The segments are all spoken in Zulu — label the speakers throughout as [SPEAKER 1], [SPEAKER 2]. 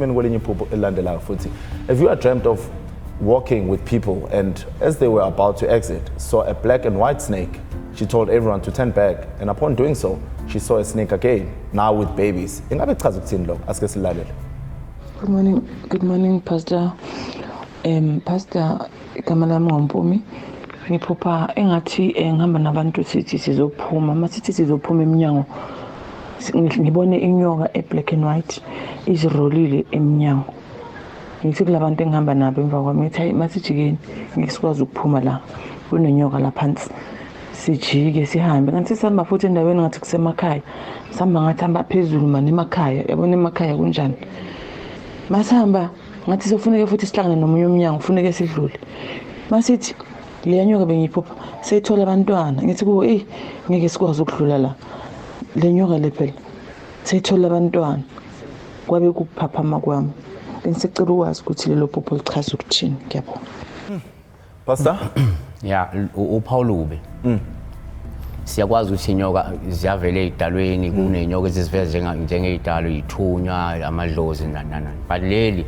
[SPEAKER 1] Asiphumeni kwelinye iphupho elilandelayo futhi. If you are dreamt of walking with people and as they were about to exit, saw a black and white snake. She told everyone to turn back, and upon doing so, she saw a snake again, now with babies. Ingabe kuchaza ukuthini lokho? Asike silalele.
[SPEAKER 2] Good morning, Pastor. Pastor, igama lami nguMpumi. Ngiphupha engathi ngihamba nabantu, sithi sizophuma. Masithi sizophuma eminyango, ngibone inyoka e-black and white izirolile eminyango. Ngithi kulabantu engihamba nabo emva kwami, ngithi, "Hayi, masijikeni, ngeke sikwazi ukuphuma la, kunenyoka la phansi." Sijike sihambe, ngathi sihamba futhi endaweni ngathi kusemakhaya, sihamba ngathi hamba phezulu mani emakhaya, yabona emakhaya kunjani. Masihamba ngathi sofuneke futhi sihlangane nomunye umnyango, funeke sidlule. Masithi leya nyoka bengiyiphupha seyithola abantwana. Ngithi kubo, "Eyi, ngeke sikwazi ukudlula la, le nyoka le phela seyithola abantwana." Kwabe kukuphaphama kwami. Bengisecela ukwazi ukuthi lelo phupho lichaza ukuthini. Ngiyabonga.
[SPEAKER 1] Pastor?
[SPEAKER 3] Ya, uPaul ube siyakwazi ukuthi inyoka ziyavela ey'dalweni, kuney'nyoka eziziveza njengey'dalo, y'thunywa amadlozi, nani nani nani. But leli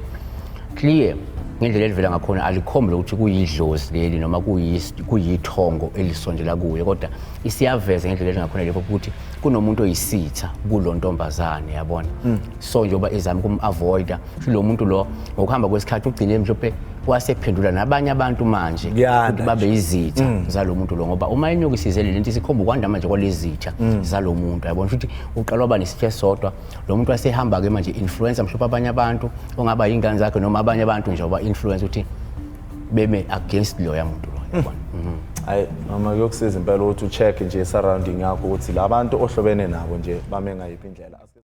[SPEAKER 3] clear ngendlela elivela ngakhona, alikhombi lokuthi kuyidlozi leli noma kuyithongo elisondela kuye, kodwa isiyaveza ngendlela elingakhona lekho ukuthi kunomuntu oyisitha kulo ntombazane, yabona. So njengoba ezama ukum-avoida lo muntu lo, ngokuhamba kwesikhathi ugcine mhlophe wasephendula nabanye abantu manje
[SPEAKER 1] Kuyanda.
[SPEAKER 3] Ukuthi babe izitha zalo muntu lo, ngoba uma inyoka isizele lento isikhomba ukwanda manje kwalezitha zalo muntu, yabona. Futhi uqala waba nesitha esisodwa, lo muntu wasehamba-ke manje influencer mhlawumbe abanye abantu, ongaba yingane zakhe noma abanye abantu nje, oba influence ukuthi beme against loya muntu lo, yabona.
[SPEAKER 1] Hayi mama, kuyokusiza impela ukuthi ucheck nje surrounding yakho ukuthi labantu ohlobene nabo nje bame ngayiphi indlela.